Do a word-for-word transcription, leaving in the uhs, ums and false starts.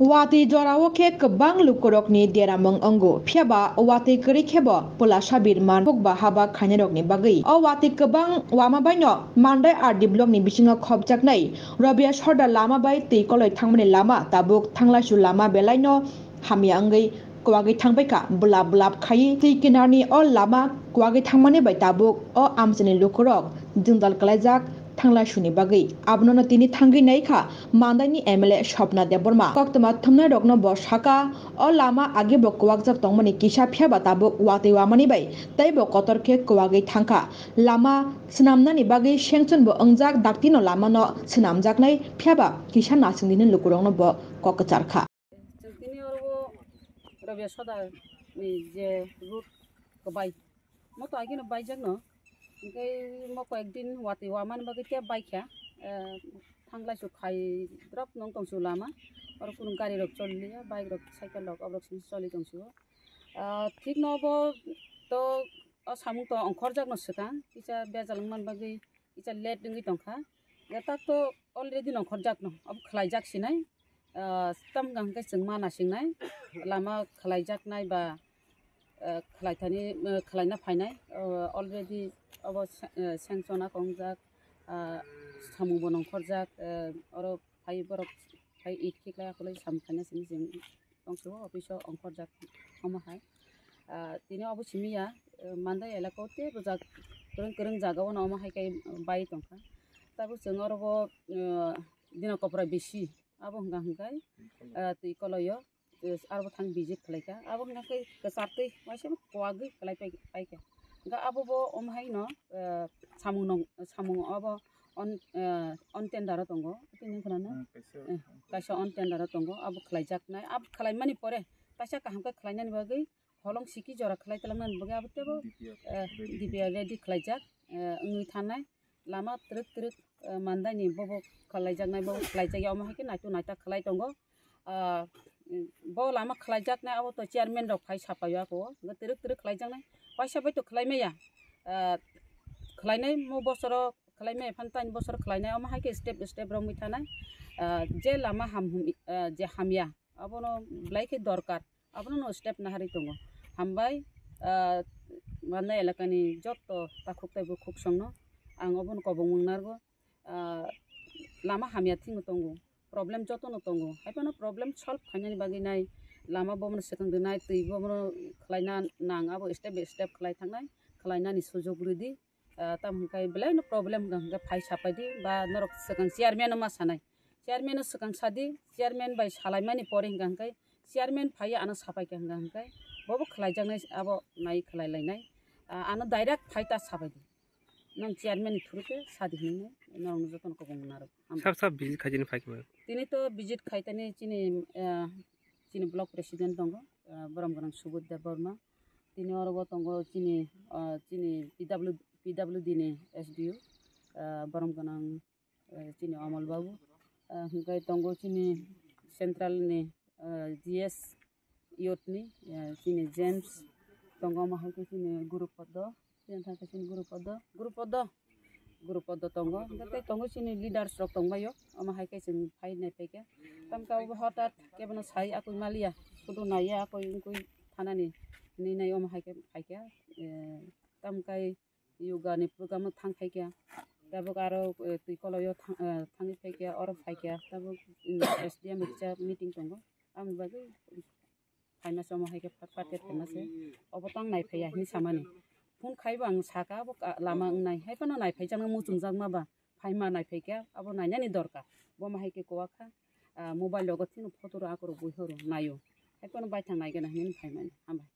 Watwi jorao khe kwbang lukurokni deramung wngo, phiyaba watwi kwrwi khebo pwla sabir man hukba haba khainairokni bagwi. O watwi kwbang wama baino Mandai R D blockni bisingo khopjaknai Rabia Sordar lama bai twi koloi thangmani lama tabuk thanglaisu lama belaino hamya wngwi kwagwi thangbaikha, bwlap bwlap khaiwi twi kinarni o lama kwagwi thangmani bai tabuk o amchaini lukurok jwngjal kwlaijak thanglaisuni bagwi. Abono tini thangwi naikha Mandaini M L A Swapna Debbarma. Koktwma thumnairokno bo saka, o lama age bo kwakjak tongmani kisa, phiyaba tabuk watwi wamani bai teibo kotor khe kwagwi thangkha. Lama swnamnani bagwi sanction bo wngjak, daktino lamano swnamjaknai, phiyaba kisa nasingdini lukurokno bo kok kwcharkha. Chwng tini oro o Rabia Sordar ni je route kwbai, moto agino baijakno, hwnkhe mo koyekdin watwi wamani bagwi tei baikha, eh, thanglaisu khai drop nong tongsu lama, oro kunu gari rok choliya, bike rok, cycle rok, oborok simi choli tongsu. Ah, thik no bo to o samung to ongkhorjakno swkang, kisa bejal wngmani bagwi kisa late wngwi tongkha. Ya tak to already nongkhorjakno, abo khwlaijak sinai. Ah, tam hwnkha hwnkhe chwng ma nasingnai, lama khwlaijaknai ba, ah, khwlaithani, ah, khwlaina phainai, ah, already abo sa-, ah, sanction a kongjak, ah, samung bo nongkhorjak, ah, oro phai borok phai it khiklai akolai samung khaina simi chwng tongthio office o ongkhorjak omo hai. Ah, tini obo simi ya, ah, Mandai elaka o tei bwjak kwrwng kwrwng jaga o no omo hai khe bai tongkha. Tabuk chwng oro bo, ah, dina kopra bisi abo hwnka hwnkhe, ah, twi koloi o, eh, aro bo thang visit khlaikha. Abo hwnka khe kwchar twi waisa kwagwi khlai pai, paikha. Hwnkhe abo bo omo hai no, eh, samung nong, samung abo on, eh, on tender o tongo. Tini khna no? Hmm, kaisa. Eh, kaisa on tender o tongo. Abo khlaijaknai. Abo khlaimani pore kaisa kaham khe khlainani bagwi holong siki jora khlai twlangnani bagwi abo teibo, D P R eh, ready. D P R ready khlaijak, eh, wngwi thanai. Lama twrwk twrwk, eh, Mandaini bobo khlaijaknai, bobo khlaijakya, omo hai khe naitu naita khlai tongo. Ah, bo lama khlaijaknai abo to chairman rok phai sapaio ako, hwnkhe twrwk twrwk khlaijaknai, waisa bai to khlai maya. Ah, khlainai mo bosoro khlai maya, phan tani bosoro khlainai, omo hai khe step step romwi thanai. Ah, je lama ham hum, ah, je hamya, abono belai khe dorkar. Abono no step naharwi tongo. Hambai, ah, Mandai elakani jotto takhuk tei bukhuk songno ang obono kobongmung narwgo. Ah, lama hamya thikno tongo, problem jotono tongo, haiphano problem solve khainani bagwi nai lama bomono swkang rwnai, twi bomono khlaina nang, abo step by step khlai thangnai, khlainani sujok rwdi. Ah, tamo hwnkhai belai no problem hwnka hwnka phai sapai di, ba norok swkang chairman no ma sanai, chairman no swkang sadi, chairman bai salaimani pore hwnka hwnkhai chairman phai ano sapai kha hwnka hwnkhai bobo khlaijaknai, abo nai khlai lainai. Ah, ano direct phai ta sapai di, nang chairman ni through te sadi hinwi norok no jotono kobong narwk. Sab sab visit khaijani phai khe. Tini to visit khai tani chini, ah, chini block president tongo, ah, borom gwnang Subodh Debbarma. Tini oro bo tongo chini, ah, chini P W, P W D ni S D O, ah, borom gwnang, ah, chini Omol Babu. Ah, hwnkhe tongo chini central ni, ah, G S youth ni, ah, chini James tongo, omo hai khe chini Guru Podo. Chini thang khe chini Guru Podo, Guru Podo, Guru Podo tongo. Hwnkhe tei tongo chini leaders rok tongbaio. Omo hai khe chwng phai nai phaikha. Tamkhe abo hothat kebono sai akoi maliya. Sudu naiya akoi wngkoi thanani hinwi nai omo hai khe phaikha. Eh, tamkhe yoga ni program o thang phaikha. Tabuk aro, eh, twi koloio thang, eh, thangwi phaikha, oro phaikha. Tabuk, mm, S D M ni kisa meeting tongo. Aboni bagwi phaima se omo hai khe fat fat khe phaima se. Obo tang nai phaiya hinwi samani. Phone khaibo ang saka abo ka-, lama wngnai. Haiphano nai phaijakma muchungjakma ba. Phaima nai phaikha abo nainani dorkar. Bo ma hai khe kwak kha. Ah, mobile rogo thwngno photo rw akorok buihoro naio. Haiphano baithang naigana hinwi phaimani. Hambai.